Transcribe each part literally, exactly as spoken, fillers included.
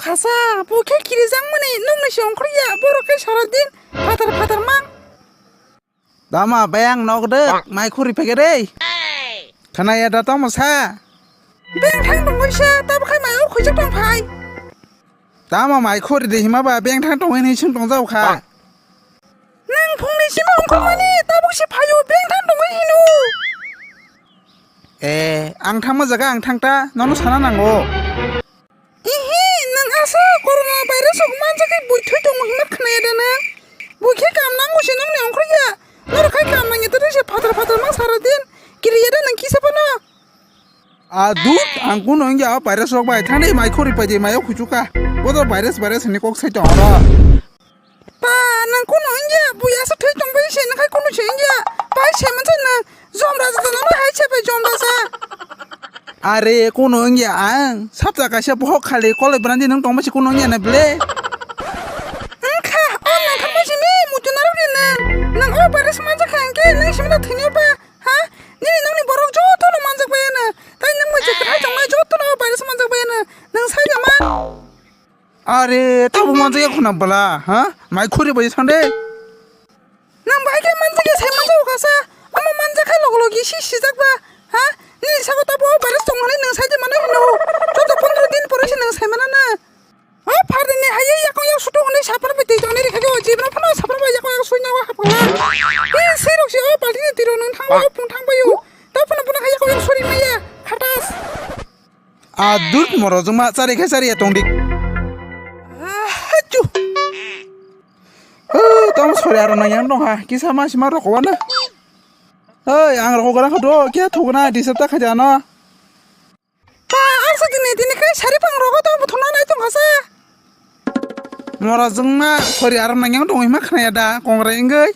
Kasa, bo khe kirijak mani, nokni se ongkhorya, borok khe sara din phatar phatar mang. Tama bayang nok de, mai khuri phege de. Khana ya da tamo sa. Beng thang tongoi sa, tabo khai mai o khujak tong phai. Tamo mai khuri de hima ba beng thang tongoi ni sung tong jau kha. Nang phungni sima ongkhormani, tabuk se phaio, beng thang tongoi hino. Eh, ang thangma jaga ang thang ta, nono sana nango. Ihi, nang asa corona virus rok manjakhe bui thwi tongo hima khnaya da nang? Bui khe kam nango se nongni ongkhorya. Norok khai kam nangya tei se phatar phatar ma sara din. Kiriya da nang kisa phano. A dut, ang kuno wngya o virus rok bai. Thani mai khori pai di, mai o khuchuka. Bodo virus, virus hinwi kok sai tongo ro. Pa, nang kuno wngya, bui asa thwi tongbai se, nang khai kuno se wngya. Pai se mansa nang, jom raja da nang hai se pai jom raja. Are, kuno wngya ang, sapta kaisa bohok khali koloi brandi nang tongbai se kuno wngya na ble. Wngkha, o nang thangbai se mi, muchunaro ri nang. Nang o virus mansa kha hwnkhe, nang simi da thwini o pa. Ha? Nini nokni borok jotono manjak bai ano. Tai nang bai je kwthai tongnai jotono o virus manjak bai ano. Nang sai da man. Are, tabuk manjak ya khuna bwla, ha? Mai khuri bai thang de. Nang bai khe manjak ya sai manjak kha sa. Omo manjak kha logo logi si sijak ba, ha? Nini sago tabuk o virus tong hwnwi nang sai de mano hino. Joto pondro din pore se nang sai mana na. O pharni haye yakung yak sutu hwnwi sapar bai twi tongnai rikha khe o jibra phano sapar bai yakung yak suina o hapkha. Ni sirok si o balti ni tiro nang thang o phung thang bai o. Ta phano phano haye yakung yak suri maya. Khatas. A dut moro jongma chari khe chari ya tong dik. Ah, chu. Oh, tong sori aro nang yang dong ha. Kisa ma sima rok wana. Hei, ang rok gara kho do. Kya thogna disap ta khaja no. Pa, ang sa tini, tini kai sari pang rogo tong buthuna nai tong kasa. Mora jongma sori aro nang yang tong ima khnaya da, kongre ingoi.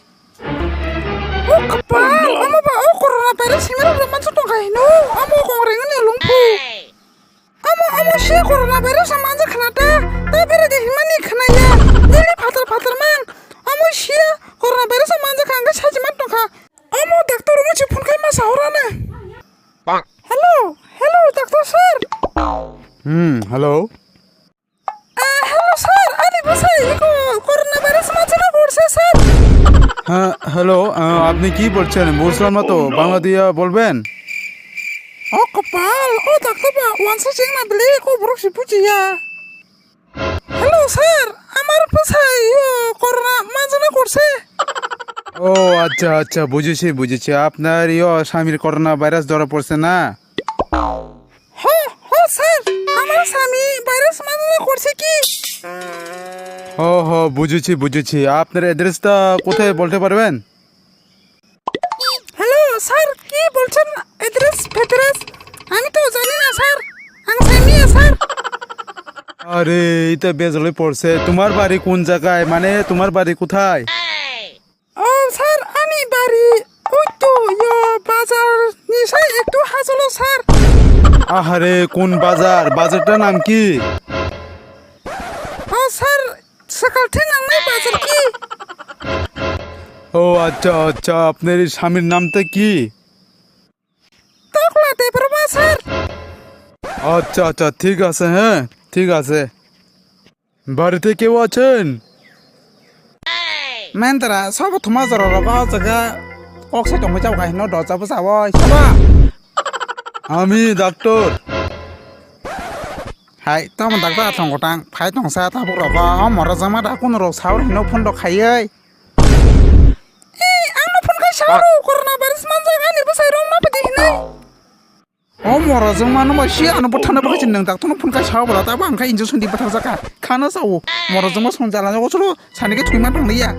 O kapal, omo ba o corona virus himar ro mansa tong kai no, omo kongre ingoi lungphu. Omo, omo sia corona virus mansa khna ta, ta bere de himani khnaya, dili phatar phatar mang. Omo sia corona virus mansa kha ang saji man tong kha. Omo doctor omo si phone khai ma sahorana. Hello, hello, doctor sir. Hmm, hello. Ah, hello sir, ani bwsai iko corona virus mansa na korse sir. হ্যাঁ, হ্যালো, আহ, আপনি কি বলছেন? বুঝলাম না তো, বাংলা দিয়ে বলবেন? O kapal, o doctor ba, wansa chengna bele, ko borok si bujiya. Hello sir, amar bwsai yo corona manjana korse. ও আচ্ছা, আচ্ছা, বুঝেছি, বুঝেছি। আপনার ইয়ো স্বামীর করোনা ভাইরাস ধরা পড়ছে না? Ho, ho sir, amar swami virus manjana korse ki? ও হো, বুঝেছি, বুঝেছি। আপনার অ্যাড্রেসটা কোথায় বলতে পারবেন? হ্যালো স্যার, কি বলছেন? অ্যাড্রেস ফ্যাড্রেস আমি তো জানি না স্যার। আমি স্যামিয়া স্যার। আরে, এটা বেজলে পড়ছে। তোমার বাড়ি কোন জায়গায়? মানে, তোমার বাড়ি কোথায়? ও স্যার, আমি বাড়ি ওই তো, ইয়া, বাজার নিশাই একটু হাজলো স্যার। আহারে, কোন বাজার? বাজারটার নাম কি? ও স্যার, সকাল থেকে নাম নাই বাজার কি? ও আচ্ছা, আচ্ছা, আপনার এই স্বামীর নামটা কি? Tokla Debbarma sir. আচ্ছা, আচ্ছা, ঠিক আছে, হ্যাঁ, ঠিক আছে। বাড়িতে কেউ আছেন? Mentara, sobo thuma jora rogo jaga kok sai tongwi jabo kahino doja bwsa oi, sobo. আমি doctor. Hai, tamo doctor athong gotang, phai tongsa tabuk rogo, o moro jama da kuno rok saur hino phone rok khaiwi. Ei, ang no phone khai sa rw, corona virus manjak ani bwsai rok ma pwtwi hinwi. O moro jwngma no bai si ano bwthana bwkha si nwng doctor no phone khai sa bwla ta bw ang khai injection di bwthar jaka khana sa o moro jwngma song jala o chwlo sani khe thwima tong liya.